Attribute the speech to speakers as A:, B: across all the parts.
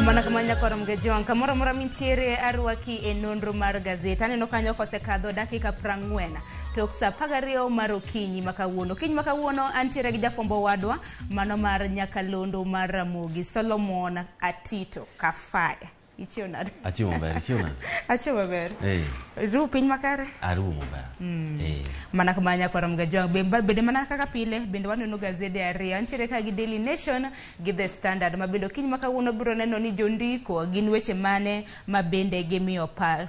A: Mana kama nyakwar Mgejong, kamoro amora mintiere arwaki e nonro mar gazet. Aneno kanyo kosekadho dakika 40 tok saa 12 mar okinyi ma kawuono. Okinyi ma kawuono antiere gi jafwambo wadwa mano mar Nyakalondo mar Ramogi Solomon Atito Kafaya. Ichiew nade?
B: Achiew maber, ichiew nade?
A: Achiew maber.
B: Eh,
A: Ru piny makare?
B: arumo maber. Eh,
A: Mana kama nyakwar Mgejong, bende mana kaka pile bende waneno gazede ariyo. Antiere ka gi Daily Nation gi The Standard ma bende okinyi ma kawuono biro neno ni jondiko gin weche mane ma bende gimiyo pa,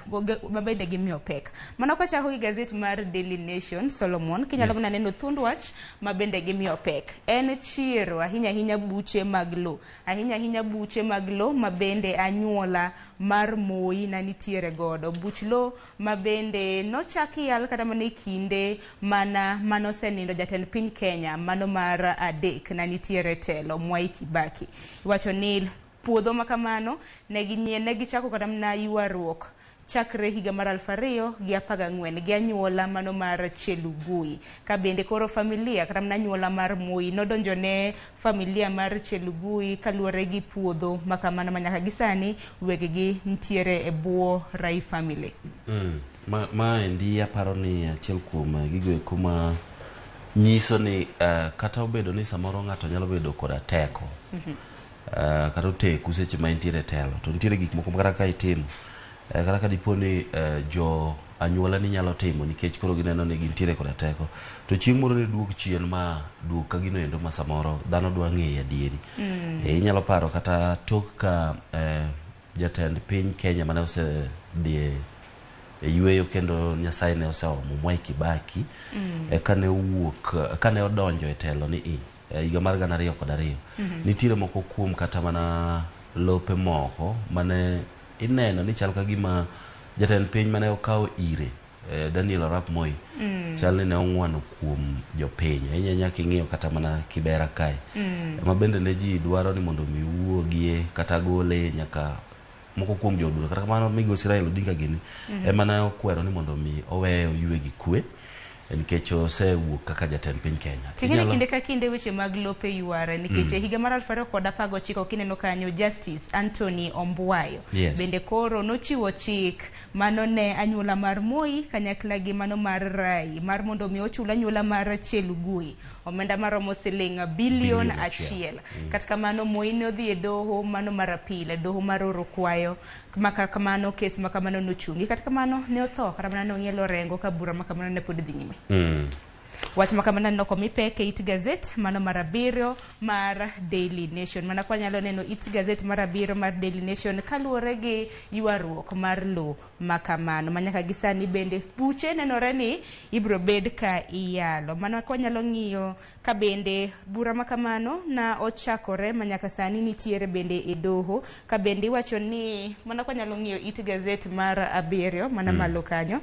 A: ma bende gimiyo pek. Mana kwachako gi gazet mar Daily Nation, Solomon, kinyalo
B: Yes.
A: mana neno thuond wach ma bende gimiyo pek. En chiero ahinya ahinya buche mag lo. Ahinya ahinya buche mag lo ma bende anyuola mar Moi na nitiere godo. Buch lo ma bende nochak yal kata mana e kinde mana manosenindo jatend piny Kenya mano mar adek na nitiere telo Mwai Kibaki. Iwacho ni puodho ma kamano ne gichako kata mana ywaruok chakre higa mar 2014 gi anyuola mano mar Chelugui. Ka bende koro familia kata mana anyuola mar Moi nodonjo ne familia mar Chelugui kaluwore gi puodho ma kamano ma nyaka gi sani weggi nitiere e bwo Rai family.
B: Ma endi aparo ni achiel kuom gigo eko ma nyiso ni kata obedo ni samoro ng'ato nyalo bedo koda teko kata oteku seche ma entiere e telo to nitiere gik moko ma kata ka itimo kata ka dipo ni jo anyuola ni nyalo timo nikech koro gineno ni gintiere koda teko to chieng' moro ne duog chien ma duog ka gino endo ma samoro dhano dwa ng'eyo adieri. Inyalo paro kata tok ka jatend piny Kenya mane osedhi e yueyo kendo Nyasaye ne oseomo Mwai Kibaki kane owuok kane odonjo e telo ni i higa mar 2002 nitiere moko kuom kata mana lope moko mane ineno ni chal ka gima jatend piny mane okawo ire Daniel Arap Moi chal ni ne ong'wano kuom jopiny ahinya ahinya king'iyo kata mana Kibera kae ma bende ne ji dwaro ni mondo mi wuogie kata gole nyaka moko kuom jood bura. Kata kamano migosi Raila Odinga gini ema ne okwero ni mondo mi oweye oywe gi kwe nikech osewuok kaka jatend piny Kenya.
A: Ting'eni kinde ka kinde weche mag lope yware nikech e higa mar 2019 kineno kanyo Justice Anthony Ombwayo bende koro nochiwo chik mano ne anyuola mar Moi kanyakla gi mano mar Rai mar mondo mi ochul anyuola mar Chelugui omenda maromo siling bilion
B: Bilion achiel.
A: achiel. Kata kamano Moi ne odhi e doho mano mar apil, e doho mar oro kwayo maka kamano kes makamano nochungi. Kata kamano ne otho kata mana nong'ielo orengo ka bura makamano ne pod dhi nyime. Wach ma kamano aneno komi pek e it gazet mano mar abiriyo mar Daily Nation. Mana kwa nyalo neno it gazet mar abiriyo mar Daily Nation kaluwore gi ywaruok mar lo ma kamano. Ma nyaka gi sani bende buche nenore ni ibiro bed ka iyalo. Mana kwa nyalo ng'iyo ka bende bura ma kamano na ochakore ma nyaka sani nitiere bende e doho. Ka bende iwacho ni mana kwa nyalo ng'iyo it gazet mar abiriyo mana malo kanyo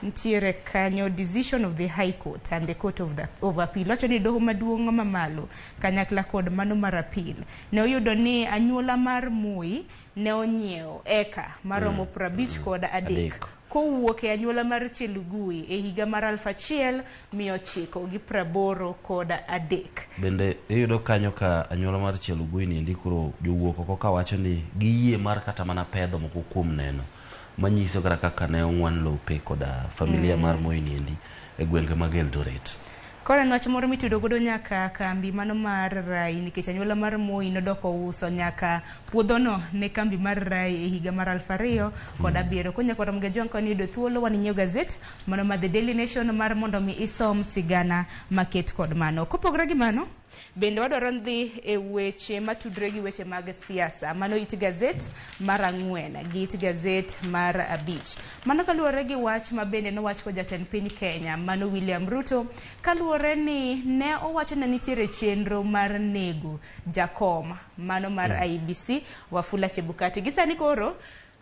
A: nitiere kanyo decision of the High Court and the Court of Appeal. Wacho ni doho maduong' mamalo kanyakla kod mano mar appeal ne oyudo ni anyuola mar Moi ne onyiewo eka maromo 53
B: Adek.
A: kowuok e anyuola mar Chelugui e higa mar 1983.
B: Bende iyudo kanyo ka anyuola mar Chelugui ni endi koro jowuok oko kawacho ni giyie mar kata mana pedho moko kuom neno manyiso kata kaka ne ong'wan lope koda familia mar Moi ni endi e gwenge mag Eldoret.
A: Koro en wach moro mitudo godo nyaka kambi mano mar Rai nikech anyuola mar Moi nodoko uso nyaka puodhono ne kambi mar Rai e higa mar 2007. Konya kod Mgejong koni yudo thuolo wan inyiew gazet mano mar The Daily Nation mar mondo mi isom sigana maket kod mano. Kopogore gi mano, bende wadwaro dhi e weche matudre gi weche mag siasa. Mano it gazet mar 4 gi it gazet mar 5. Mano kaluwore gi wach ma bende nowach kod jatend piny Kenya mano William Ruto kaluwore ni ne owacho ni nitiere chenro mar nego jakom mano mar IEBC Wafula Chebukati. Gi sani koro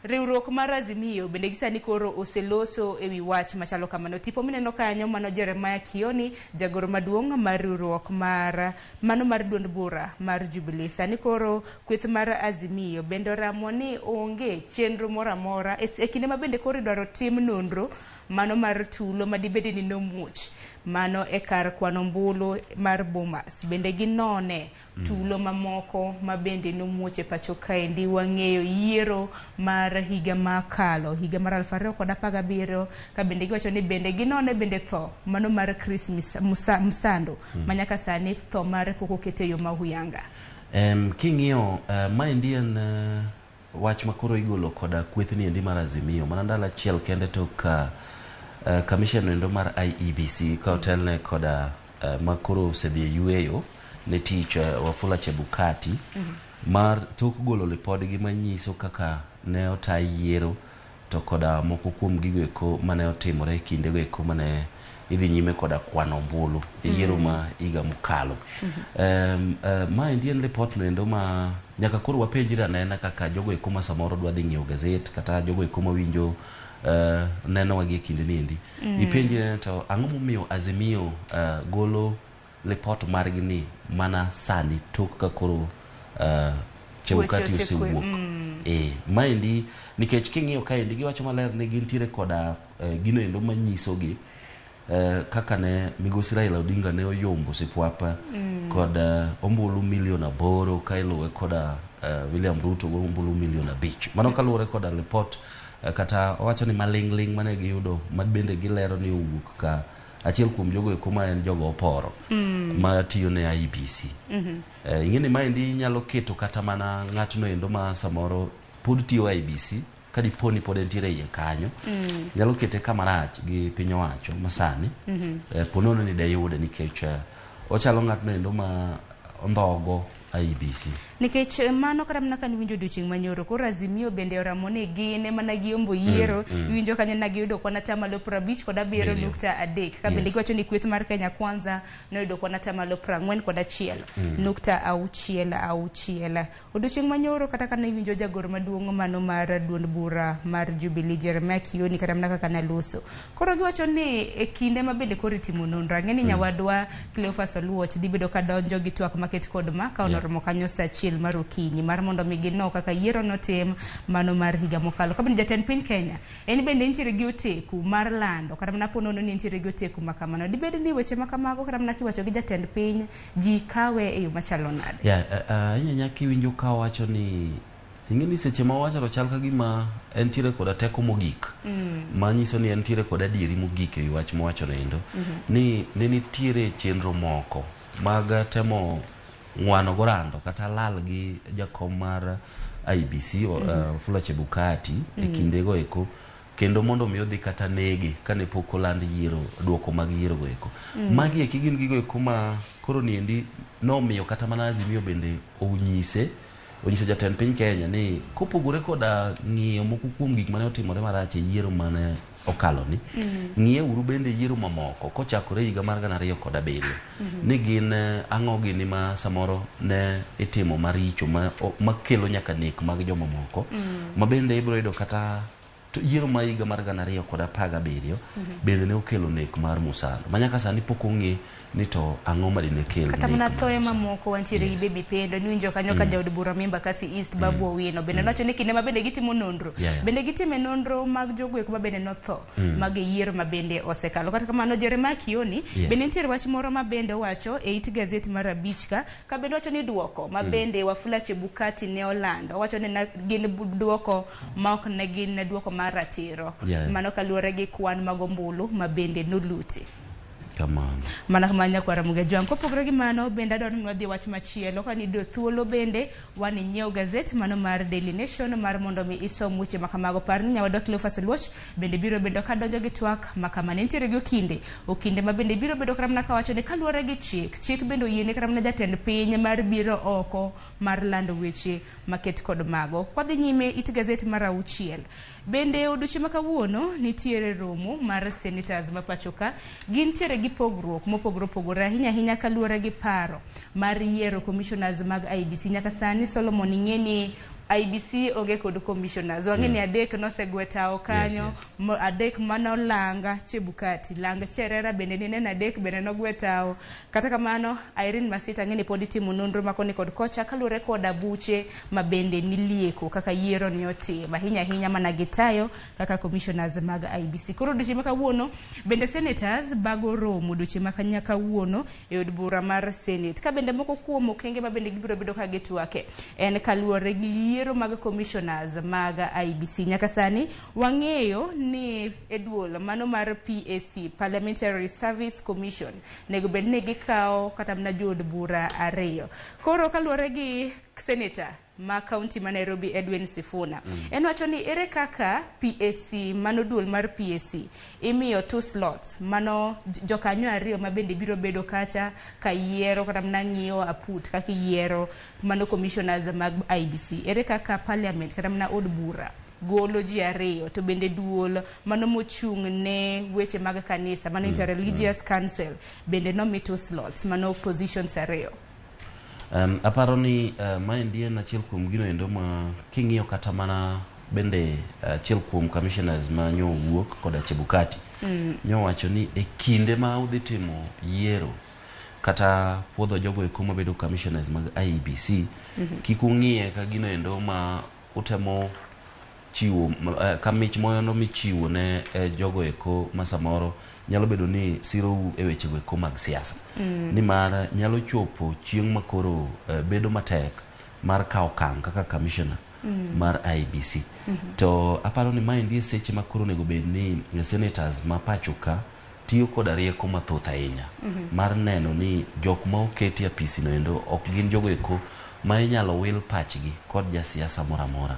A: riwruok mar Azimio bende gi sani koro oseloso ewi wach machalo kamano. Tipo mineno kanyo mano Jeremiah Kioni, jagoro maduong' mar riwruok mar mano mar duond bura mar Jubilee. Sani koro kweth mar Azimio bende oramo ni onge chenro moro amora e kinde ma bende koro idwaro tim nonro mano mar tulo madibede ni nomuoch. Mano e kar kwano ombulu mar Bomas. Bende ginone tulo mamoko ma bende nomuoch e pacho kaendi. Wang'eyo yiero mar higa makalo, higa mar 2017, ka bende giwacho ni bende ginone bende tho mano mar Chris Msando ma nyaka sani tho mare pok oket e yo ma huyanga.
B: King'iyo maendi en wach ma koro igolo koda kwethni endi mar Azimio mana ndalo achiel kende tok ka commission endo mar IEBC ka otelne koda ma koro osedhi e yueyo ne tich Wafula Chebukati mar tok golo lipodgi manyiso kaka ne ota yiero to koda moko kuom gigo eko mane otimore e kindego eko mane idhi nyime koda kwano ombulu e yiero ma higa mokalo. Maendi en lipot noendo ma nyaka koro wapenjre anena kaka jogo eko ma samoro dwa dhi ng'iewo gazet kata jogo eko mawinjo nenowa gi e kinde ni endi. Ipenjre to ang'o momiyo Azimio golo lipot margi ni mana sani tok ka koro Chebukati
A: Weche osekwe,
B: osewuok. Maendi nikech king'iyo kaendi giwacho maler ni gintiere koda gino endo manyisogi kaka ne migosi Raila Odinga ne oyombo sipwapa kod ombulu milion 8 ka iluwe koda William Ruto go ombulu milion 5. Mano kaluwore koda lipot kata owacho ni maling'ling' mane giyudo ma bende gilero ni owuok ka achiel kuom jogo eko ma en jogo oporo ma tiyo ne IEBC. Ing'e ni maendi nyalo keto kata mana ng'atno endo ma samoro pod tiyo IEBC ka dipo ni pod entiere iye kanyo nyalo kete kama rach gi piny owacho masani ponono ni deyude nikech ochalo ng'atno endo ma ondhogo IEBC.
A: Nikech mano kata mana kane iwinjo odiochieng' manyoro, koro Azimio bende oramo ni gin ema ne giombo yiero. Iwinjo kanyo ne giyudo kwan atamalo 57 nukta 3. Ka bende giwacho ni kweth mar Kenya Kwanza noyudo kwan atamalo 41.66. Odiochieng' manyoro kata kane iwinjo jagoro maduong' mano mar duond bura mar Jubilee Jeremiah Kioni kata mana kaka naloso. Koro giwacho ni e kinde ma bende koro itimo nonro, ang'e ni nyawadwa Cleophas Oluoch dhi bedo ka donjo gi twak maket kod ma ka onoromo kanyo saa 1 mar okinyi mar mondo mi gino kaka yiero notim mano mar higa mokalo. Ka bende jatend piny Kenya en bende nitiere gi oteku mar lando kata mana ponono ni nitiere gi oteku ma kamano. Dibed ni weche ma kamago kata mana kiwacho gi jatend piny ji kawe e yo machalo nade?
B: Ahinya kiwinjo ka owacho ni ing'e ni seche ma owacho to chal ka gima entiere koda teko mogik manyiso ni entiere kod adieri mogik e wach mowacho no endo ni ne nitiere chenro moko mag temo ng'wano gorando kata lal gi jakom mar IEBC Wafula Chebukati e kindego eko kendo mondo mi odhi kata nege kane pok oland yiero duoko mag yiero go eko. Magi eki gin gigo eko ma koro niendi nomiyo kata mana Azimio bende onyiso jatend piny Kenya ni kopogore koda ng'iyo moko kuom gik mane otimore marach e yiero mane okalo ni ng'iye uru bende yiero mamoko kochakore higa mar 2007 ni gin ang'o gini ma samoro ne itimo maricho makelo nyaka nek mag jomamoko ma bende ibiro yudo kata yiero ma higa mar 2017 bende ne okelo nek mar Musando ma nyaka sani pok ong'e ni to ang'o madine kel
A: kata mana thoe mamoko wantiere gi Baby Pendo niwinjo kanyo ka jaod bura ma Embakasi East Babu Owino bende nowacho ni kinde ma bende gitimo nonro bende gitime nonro mag jogo eko ma bende notho mag yiero ma bende osekalo. Kata kamano Jeremiah Kioni bende nitiere wach moro ma bende owacho e it gazet mar 5 ka bende owacho ni duoko ma bende Wafula Chebukati ne olando owacho ni gin duoko ma ok ne gin duoko mar ratiro mano kaluwore gi kwan mag ombulu ma bende noluti.
B: Kamano.
A: Mana kama nyakwara Muga Jwang'. Kopogore gi mano bende adwaro ni wadhi wach machielo ka niyudo thuolo bende wan inyiew gazet mano mar Daily Nation mar mondo mi isom weche ma kamago. Par ni nyawadwa Cleophas Oluoch bende biro bedo ka donjo gi twak ma kamano. Nitiere gi okinde ma bende biro bedo kata mana kawacho ni kaluwore gi chik bende oyiene kata mana jatend piny mar biro oko mar lando weche maket kod mago. Kwadhi nyime it gazet mar 6 bende odiochieng' ma kawuono nitiere romo mar senators ma pacho ka gintiere gi pogruok mopogore opogore ahinya ahinya kaluwore gi paro mar yiero commissioners mag IEBC. Nyaka sani Solomon ing'e ni IEBC onge kod commissioners. Wang'e ni adek nosegwe tao kanyo.
B: Yes, yes.
A: Adek manolanga Chebukati, Langa Cherera bende nineno adek bende nogwe tao. Kata kamano Irene Masita ng'e ni pod itimo nonro makoni kod kocha kaluwore koda buche ma bende nilieko kaka yiero ni otim ahinya ahinya mana gitayo kaka commissioners mag IEBC. Koro odiochieng' ma kawuono bende senators bago romo odiochieng' ma kawuono e od bura mar Senate. Ka bende moko kuom okenge ma bende gibiro bedo ka gitwake en kaluwore gi yiero mag commissioners mag IEBC. Nyaka sani wang'eyo ni e duol mano mar PAC, Parliamentary Service Commission, nego bed ni gikawo kata mana jood bura ariyo. Koro kaluwore gi senator ma kaunti ma Nairobi Edwin Sifuna, en wacho ni ere kaka PAC, mano duol mar PAC imiyo 2 slots, mano jokanyo ariyo ma bende biro bedo kacha ka yiero kata mana ng'iyo aput kaka iyiero mano commissioners mag IEBC. Ere kaka parliament kata mana od bura golo ji ariyo to bende duol mano mochung' ne weche mag kanisa mano Interreligious Council bende nomi 2 slots, mano positions ariyo.
B: Aparo ni maendi en achiel kuom gino endo ma king'iyo kata mana bende achiel kuom commissioners ma nyo wuok koda Chebukati nyo wacho ni e kinde ma udhi timo yiero kata puodho jogo eko mabedo commissioners mag IEBC, kik ung'iye ka gino endo ma utemo chiwo ka mich mondo michiwo ne jogo eko ma samoro nyalo bedo ni sirou e wechego eko mag siasa, nimar nyalo chopo chieng' ma koro bedo matek mar kawo okang' kaka commissioner mar IEBC. To aparo ni maendi e seche ma koro onego bed ni senators ma pacho ka tiyo koda rieko mathoth ahinya mar neno ni jok ma oketi e apisi no endo ok gin jogo eko ma inyalo wil pachgi kod jasiasa moro amora,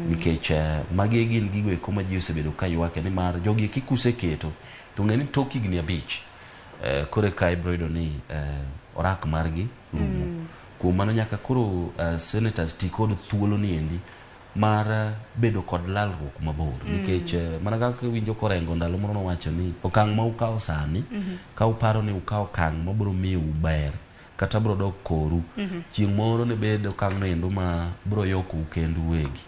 B: nikech magi gin gigo eko ma ji osebedo ka ywake, nimar jogi eki kuseketo to ng'e ni tok higni 5 koro eka ibiro yudo ni orak margi rumo. Kuom mano nyaka koro senators ti kod thuolo ni endi mar bedo kod lalruok mabor, nikech mana kaka winjo korengo ndalo moro nowacho ni okang' ma ukawo sani ka uparo ni ukawo okang' mabiro miyou ber kata biro dok koru chieng' moro ne bed okang' no endo ma biro yokou kendu uwegi.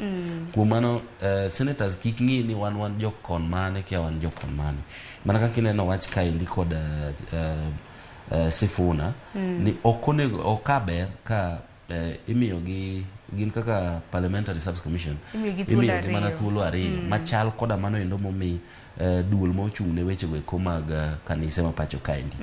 B: Kuom mano senators kik ng'i ni wan jokon mane kia wan jokon mane, mana kaka ineno wach kaendi kod Sifuna ni ok onego ok kaber ka imiyogi gin kaka Parliamentary Service Commission
A: imiyogi thuolo
B: imiyogi mana
A: ariyo.
B: Thuolo ariyo machal koda mano endo momi duol mochung' ne wechego eko mag kanise ma pacho kaendi.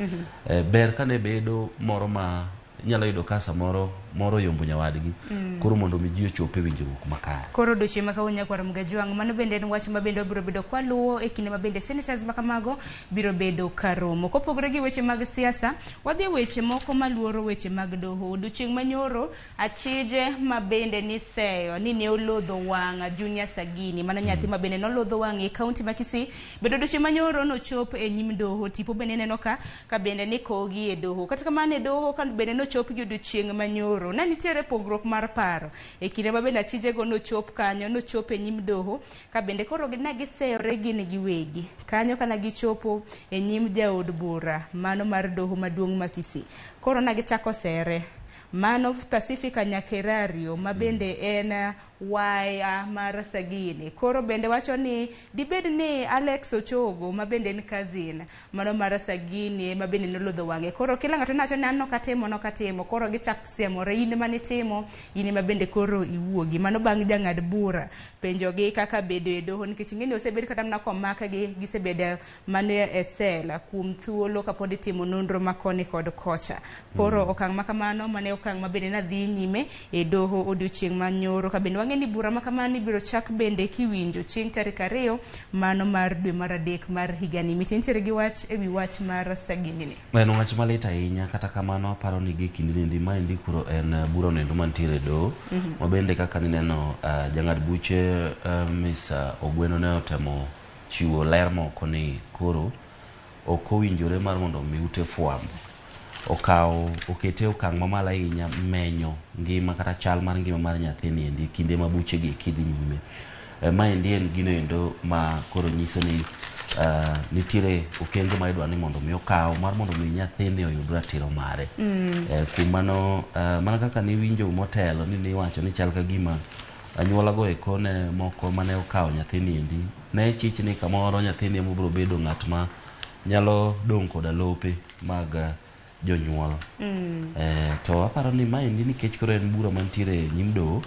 B: Ber kane bedo moro ma inyalo yudo ka samoro moro oyombo nyawadgi, koro mondo mi ji ochop e winjruok makare.
A: Koro odiochieng' ma kawuono nyakwar Mgajwang', mano bende en wach ma bende wabiro bedo kwaluwo e kinde ma bende senators ma kamago biro bedo karomo. Kopogore gi weche mag siasa, wadhi e weche moko maluoro weche mag doho. Odiochieng' manyoro achije ma bende niseyo ni ne olodho wang' Junior Sagini, mano nyathi ma bende nolodho wang' e kaunti ma Kisii, bende odiochieng' manyoro nochop e nyim doho. Tipo bende neno ka bende nikogi e doho. Kata kamano e doho ka bende nochop gi odiochieng' manyoro, ne nitiere pogruok mar paro e kinde ma bende achijego nochop kanyo, nochop e nyim doho ka bende koro ne giseyore gin giwegi kanyo kana gichopo e nyim jaod bura mano mar doho maduong' ma Kisii. Koro ne gichako sere mano Pacifica Nyakerario ma bende en waya mar Sagini. Koro bende wacho ni dibed ni Alex Ochogo ma bende en cousin mano mar Sagini ma bende nolodho wang'e. Koro kila ng'ato nawacho ni an nokatimo nokatimo. Koro gichak siemore in ema nitimo, in ema bende koro iwuogi. Mano bang' jang'ad bura penjogi kaka bedo e doho, nikech ing'eni osebed kata mana komakgi, gisebedo mana e sel kuom thuolo kapod itimo nonro ma koni kod kocha. Koro okang' ma kamano mane okang' ma bende nadhi nyime e doho odiochieng' manyoro, ka bende wang'e ni bura ma kamano ibiro chak bende kiwinjo chieng' tarik 2 mano mar dwe mar 3 mar higani. Miti nitiere gi wach ewi wach mar Sagini ni.
B: En wach malit ahinya, kata kamano aparo ni gi kinde niendi maendi koro en bura noendo mantiere e doho, ma bende kaka nineno jang'ad buche Miss Ogweno ne otemo chiwo ler moko ni koro ok owinjore mar mondo mi ute fwambo okaw okete okang' mamalo ahinya menyo ngima kata chal mar ngima mar nyathini endi kinde ma buchegi eki dhi nyime. Maendi en gino endo ma koro nyiso ni nitiere okenge ma idwa ni mondo mi okaw mar mondo mi nyathini oyud ratiro mare. Kuom mano mana kaka niwinjo motelo ni niwacho ni chal ka gima Anyuola go eko ne moko mane okawo nyathini endi ne chich ni kamoro nyathini ema obiro bedo ng'at ma nyalo dong' koda lope mag jonyuol. To aparo ni maendi nikech koro en bura mantiere e nyim doho,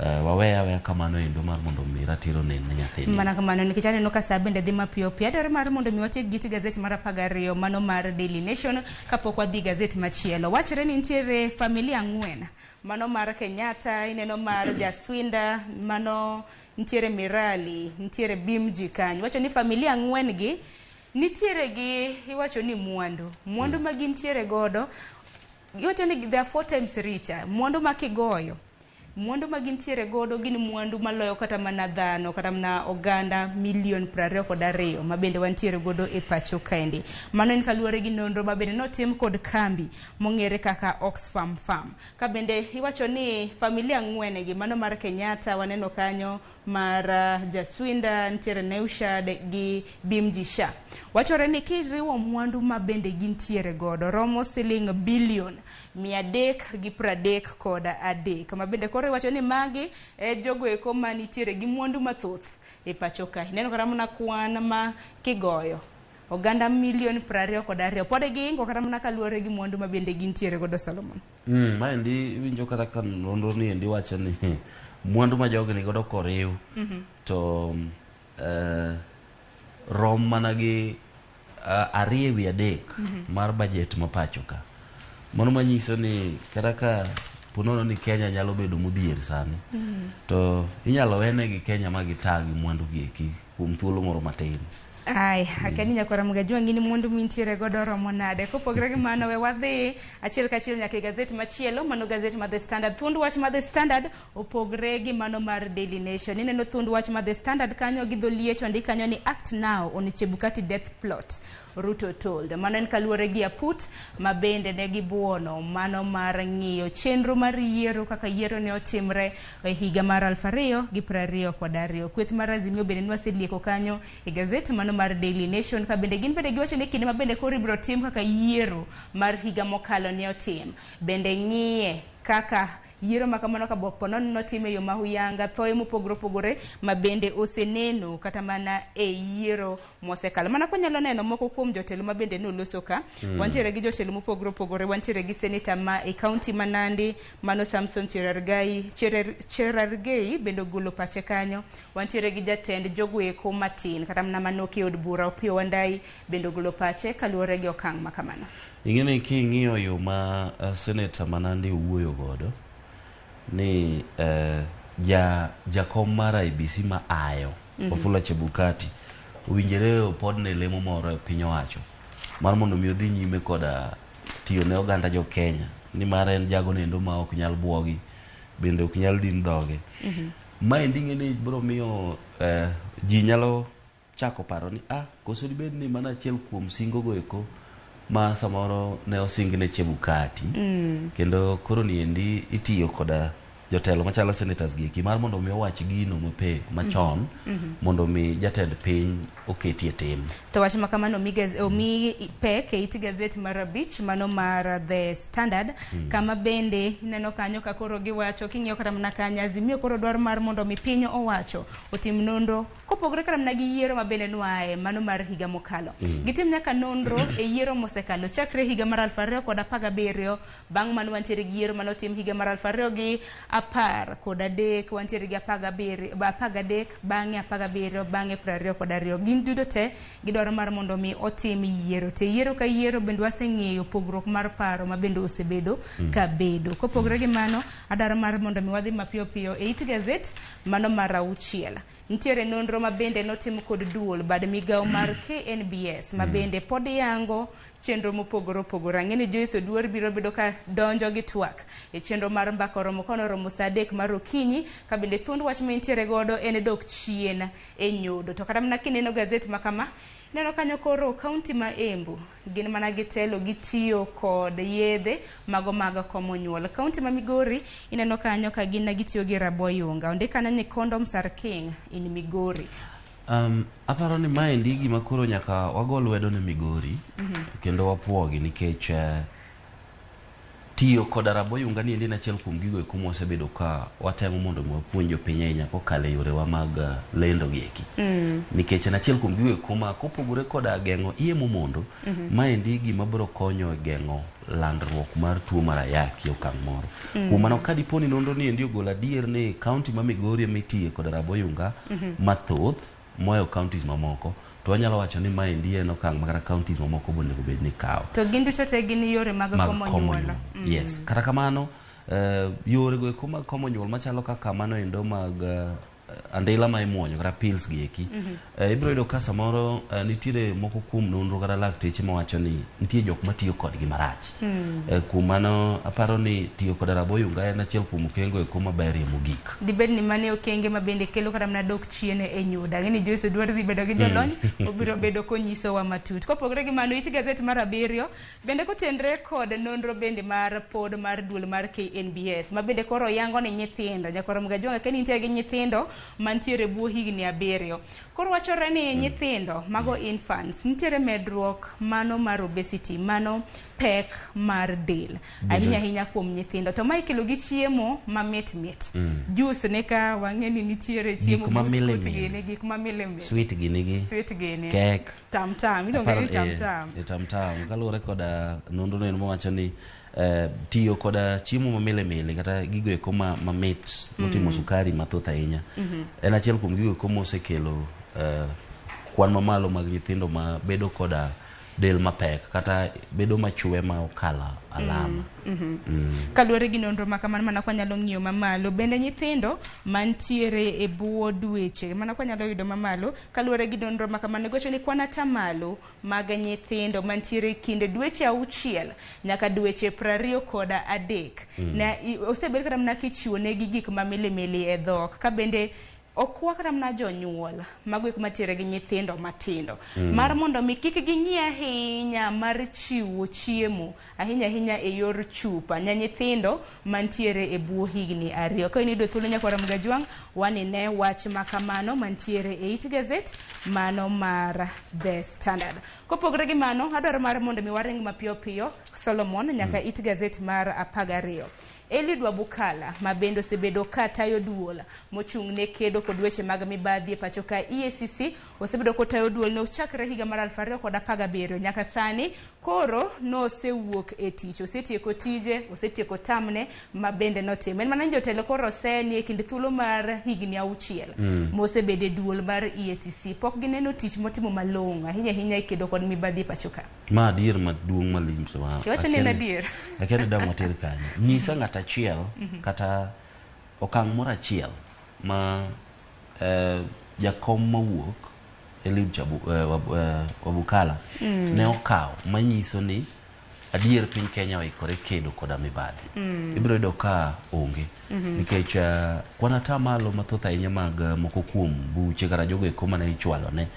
B: waweya aweya kamano endo mar mondo mi ratiro nen ne nyathini.
A: Mana kamano nikech aneno ka saa bende dhi mapiyo piyo. Adwaro mar mondo mi watiek gi gazet mar 12 mano mar Daily Nation kapok wadhi gazet machielo. Wachore ni nitiere familia 4 mano mar Kenyatta, ineno mar Jaswinda, mano nitiere Mirali, nitiere Bimji kanyo. Wacho ni familia 4 gi nitiere gi iwacho ni mwandu ma gintiere godo, iwacho ni they are 4 times richer. Mwandu ma kigoyo, mwandu ma gintiere godo gin mwandu maloyo kata mana dhano kata mana oganda milion 22 ma bende wantiere godo e pacho kaendi. Mano en kaluwore gi nonro ma bende notim kod kambi mong'ere kaka Oxfam Farm. Ka bende iwacho ni familia 4 gi mano mar Kenyatta waneno kanyo, mar Jaswinda, nitiere Neushad gi Bimji Shah. Wachore ni kiriwo mwandu ma bende gintiere godo romo siling bilion 333 ma bende koro iwacho ni magi e jogo eko manitiere gi mwandu mathoth e pacho ka. Ineno kata mana kwan ma kigoyo oganda milion 22 pod giingo kata mana kaluwore gi mwandu ma bende gintiere godo, Solomon.
B: Maendi iwinjo kata ka nonro ni endi wacho ni mwandu ma jogi nigodo koriw to rom mana gi 2/3 mar budget ma pacho ka. Mano manyiso ni kata ka ponono ni Kenya nyalo bedo modhier sani, to inyalo wenegi Kenya ma gita gi mwandu gi eki kuom thuolo moro matin.
A: Ai, akia ni nyakwara Mgajwang' in mwandu mintiere godo romo nade. Kopogore gi mano, we wadhi achiel kachiel nyaka e gazet machielo, mano gazet mar The Standard. Thuond wach mar The Standard opogre gi mano mar Daily Nation. Ineno thuond wach mar The Standard kanyo gi dho liech ondik kanyo ni Act Now on Chebukati Death Plot, Ruto told. Mano en kaluwore gi aput ma bende ne gibuono mano mar ng'iyo chenro mar yiero kaka yiero ne otimre e higa mar 2022. Kweth mar Azimio bende nwaselieko kanyo e gazet mano mar Daily Nation, ka bende gin bende giwacho ni kinde ma bende koro ibiro tim kaka yiero mar higa mokalo ne otim. Bende ng'iye kaka yiero ma kamano ka ponono notim e yo ma huyanga, thoye mopogore opogore ma bende oseneno kata mana e yiero mosekalo. Mana kwanyalo neno moko kuom jotelo ma bende noloso ka, wantiere gi jotelo mopogore opogore, wantiere gi seneta ma e kaunti ma Nandi, mano Samson Cherargei, Cherargei bende ogolo pache kanyo. Wantiere gi jatend jogoeko matin kata mana manoki e od bura Opiyo Wandayi bende ogolo pache kaluwore gi okang' ma kamano.
B: Ing'e ni king'iyo yo ma seneta ma Nandi owuoyo godo ni jakom mar IEBC ma ayo Wafula Chebukati owinjore opodne lemo moro e piny owacho mar mondo mi odhi nyime koda tiyo ne oganda jo Kenya, nimar en jago nendo ma ok nyal buogi bende ok nyal din dhoge. Maendi ing'e ni biro miyo ji nyalo chako paro ni koso dibed ni mana achiel kuom singo go eko ma samoro ne osing ne Chebukati, kendo koro ni endi itiyo koda jotelo machalo senators gi eki mar mondo mi owach gino mape machon mondo mi jatend piny oketie tim.
A: To wach ma kamano omi pek e it gazet mar 5 mano mar The Standard, kama bende ineno kanyo ka koro giwacho king'iyo kata mana kanyo Azimio koro dwaro mar mondo mi piny owacho otim nonro kopogore kata mana gi yiero ma bende noaye mano mar higa mokalo. Gitim nyaka nonro e yiero mosekalo chakre higa mar 2017, bang' mano wantiere gi yiero manotim higa mar 2013, wantiere gi 13, bang'e 17, bang'e 22. Gin duto te gidwaro mar mondo mi otim yiero. Te yiero ka yiero bende waseng'eyo pogruok mar paro ma bende osebedo ka bedo. Kopogore gi mano, adwaro mar mondo mi wadhi mapiyo piyo e it gazet mano mar 6. Nitiere nonro ma bende notim kod duol bad migawo mar KNBS ma bende pod yango chenro mopogore opogore. Ang'e ni Joyce Oduor biro bedo ka donjo gi twak e chenro mar mbaka oromo kono oromo saa 3 mar okinyi, ka bende thuond wach ma intiere godo en dok chien e nyodo. To kata mana kineno gazet ma kama, ineno kanyo koro kaunti ma Embu gin mana gitelo gitiyo kod yedhe mago mag komo nyuol. Kaunti ma Migori ineno kanyo ka gin gitiyo gi raboyunga. Ondik kanyo ni condoms are king in Migori.
B: Aparo ni maendi gima koro nyaka wago lwedo ne Migori kendo wapuogi nikech Tiyo koda raboyunga ni endi en achiel kuom gigo eko mwasebedo ka watemo mondo mi wapuonj jopiny ahinya kokalo e yorewa mag lendo gi eki. Nikech en achiel kuom gigo eko ma kopogore koda geng'o iye momondo, maendi gima biro konyo e geng'o landruok mar tuo mar ayaki e okang' moro. Kuom mano ka dipo ni nonro ni endi ogolo adier ni kaunti ma Migori ema itiye koda raboyunga mathoth mohewo counties mamoko, to wanyalo wacho ni maendi en okang' ma kata counties mamoko be onego bed ni kawo.
A: To gin duto te gin yore mag komo
B: komo
A: nyuol.
B: nyuol. Yes. Kata kamano, yore go eko mag komo nyuol machalo kaka mano endo mag andila ma imuonyo kata pills gi eki. Ibiro yudo ka samoro nitiere moko kuom nonro kata lakteche mawacho ni nitie jok matiyo kodgi marach. Kuom mano aparo ni tiyo koda raboyunga en achiel kuom okenge eko maberie mogik.
A: Dibed ni mane okenge ma bende kelo kata mana dok chien e nyodo. Ang'e ni Joyce dwaro dhi bedo gi jolony, obiro bedo konyisowa matut. Kopogore gi mano, it gazet mar 7 bende kotenre kod nonro bende mar pod mar duol mar KNBS ma bende koro yango ni nyithindo nyakwar Mgajwang'a ka nitie gi nyithindo mantiere bwo higni 7. Koro wachore ni nyithindo mago infants nitiere medruok mano mar obesity, mano pek mar del ahinya ahinya kuom nyithindo. To mae ikelo gi chiemo mamit mit. Juice ne ka wang'e ni nitiere chiemo
B: Gik ma
A: buskut
B: mili mili.
A: gini, gik ma mili mili.
B: Sweet gini gi
A: Sweet gini.
B: kek.
A: Tam tam, iluongo ni tam tam.
B: Tam tam. Kaluwore koda nonro no mawacho ni tiyo koda chiemo ma mili mili kata gigo eko mamit motimo sukari mathoth ahinya en achiel kuom gigo eko mosekelo kwan mamalo mag nyithindo ma bedo koda del mapek kata bedo machwe ma okalo alama.
A: Kaluwore gi nonro ma kamano mana kwanyalo ng'iyo mamalo bende nyithindo mantiere e bwo dweche mana kwanyalo yudo mamalo kaluwore gi nonro ma kamano gocho ni kwan atamalo mag nyithindo mantiere e kind dweche 6 nyaka dweche 23 na osebed kata mana kichiwo negi gik ma milimili e dhok ka bende okwa kata mana jonyuol mago eko mantiere gi nyithindo matindo mar mondo mi kik ging'i ahinya mar chiwo chiemo ahinya ahinya e yor chupa nya nyithindo mantiere e bwo higni 2. Ka in iyudo thuolo nyakwara Mgajwang', wanine wach makamano mantiere e it gazet mano mar The Standard. Kopogore gi mano, adwaro mar mondo mi waring mapiyo piyo Solomon nyaka it gazet mar 12. Eliud Wabukala ma bende osebedo ka tayo duol mochung' ne kedo kod weche mag mibadhi e pacho ka EACC osebedo kotayo duol no chakre higa mar 2017 nyaka sani koro nosewuok e tich, osetieko tije, osetieko tamne ma bende notimo. En mana ni jotelo koro oseni e kind thuolo mar higni 6 mosebedo e duol mar EACC pok gineno tich motimo malong'o ahinya ahinya e kedo kod mibadhi e pacho ka.
B: Ma adier maduong' malim sama
A: Iwacho ni en adier.
B: Akia ni dang' water kanyo. Nyisa ng'at achiel kata okang' moro achiel ma jakom mawuok Eliud Wabukala ne okawo manyiso ni adier piny Kenya oikore kedo koda mibadhi. Ibiro yudo ka onge. Nikech kwan atamalo mathoth ahinya mag moko kuom buche kata jogo eko mane ichwalo ne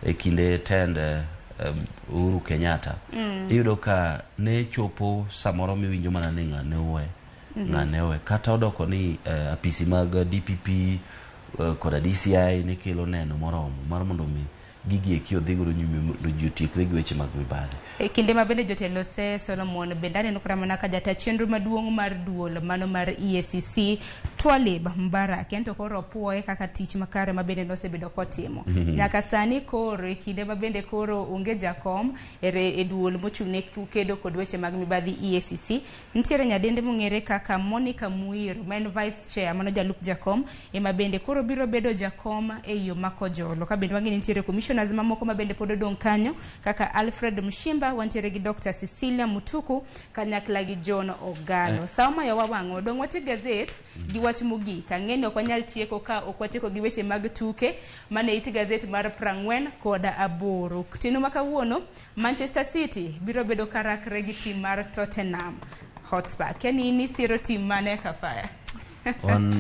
B: e kinde tend Uhuru Kenyatta. Iyudo ka ne chopo samoro miwinjo mana ni ng'ane owe, ng'ane owe. Kata odoko ni apisi mag DPP koda DCI ne kelo neno moromo mar mondo mi gigi eki odhi godo nyime mondo ji otiekre gi weche mag mibadhi.
A: E kinde ma bende jotelo se Solomon bende aneno kata mana ka jata chenro maduong' mar duol mano mar EACC Twalib Mbarak ento koro opuoye kaka tich makare ma bende nosebedo kotimo. Nyaka sani koro e kinde ma bende koro onge jakom e duol mochung' ne kedo kod weche mag mibadhi EACC nitiere nyadende mong'ere kaka Monica Muiru ma en vice chair mano jalup jakom ema bende koro biro bedo jakom e yo makojolo. Ka bende wang'e ni nitiere commissioners mamoko ma bende pod odong' kanyo kaka Alfred Mshimba, wantiere gi Dr. Cecilia Mutuku kanyakla gi John Ogalo. Sa omayo wawang'o dong' wate gazet gi wach mogik. Ang'e ni ok wanyal tieko ka ok watieko gi weche mag tuke mane it gazet mar 48. Otieno ma kawuono Manchester City biro bedo karakre gi tim mar Tottenham Hotspur. Keni ni siro tim mane Kafaya?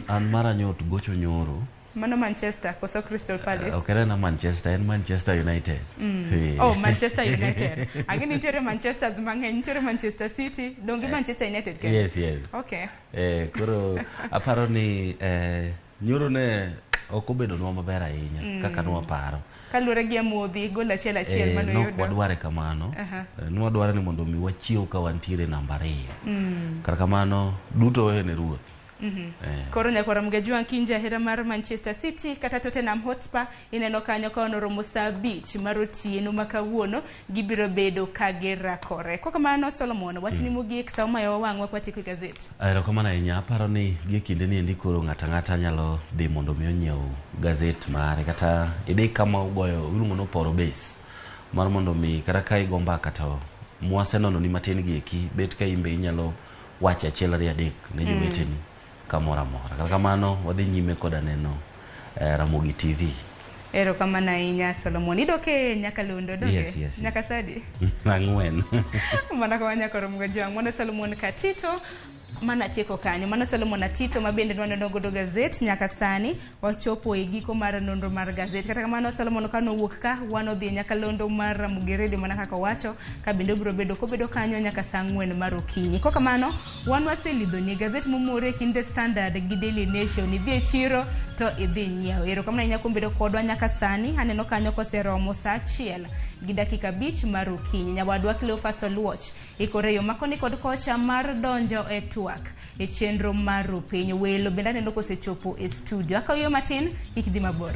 B: An mara nyot gocho nyoro.
A: Mano Manchester koso Crystal Palace?
B: Ok en Manchester, en Manchester United.
A: Oh, Manchester United. Ang'e ni nitiere Manchesters mang'eny, nitiere Manchester City, donge Manchester United kende?
B: Yes, yes.
A: Okay.
B: Koro aparo ni nyoro ne ok obedonwa maber ahinya kaka nwaparo.
A: Kaluwore gi amodhi gol achiel achiel mane
B: nok
A: oyudo.
B: wadware kamano. Nwadware ni mondo mi wachiew ka wantiere namba 2. Kata kamano duto wewe ne ruoth.
A: Koro nyakwara Mgajwang' kinja hera mar Manchester City kata Tottenham Hotspur ineno kanyo ka onoromo saa 5 mar otieno ma kawuono gibiro bedo ka girakore. Kokamano Solomon, wachni mogik sa omayo wang'wa kwatieko e gazet.
B: Erokamano ahinya. Aparo ni gie kinde ni endi koro ng'ato ang'ata nyalo dhi mondo mi onyiew gazet mare kata idhi kama ugoyo iluongo ni oporo base mar mondo mi kata ka igo mbaka to mwaseneno ni matin gi eki bet ka in be inyalo wacho 1 2 3 ne joweteni kamoro amora. Kata kamano wadhi nyime koda neno Ramogi TV.
A: Erokamano ahinya Solomon. Idok e nyakalondo donge?
B: Yes.
A: Nyaka sadi?
B: 4.
A: Mana kama nyakoro Mgajwang'. Mano Solomon Katito mana tieko kanyo. Mano Solomon Atito ma bende nwaneno godo gazet nyaka sani wachopo e giko mar nonro mar gazet. Kata kamano Solomon ka nowuok ka wan odhi nyakalondo mar Ramogi Radio mana kaka owacho ka bende obiro bedo kobedo kanyo nyaka saa 4 mar okinyi. Kokamano wan waselidhoni gazet momore e kind The Standard gi Daily Nation. Idhi e chiro to idhi nyiewo. Erokamano ahinya kuom bedo kodwa nyaka sani. Aneno kanyo koseromo saa 1 gi dakika 5 mar okinyi. Nyawadwa Cleophas Oluoch ikore yo makoni kod kocha mar donjo e twak e chenro mar rupiny. Welo bende aneno kosechopo e studio. Akaw yo matin, kik idhi mabor.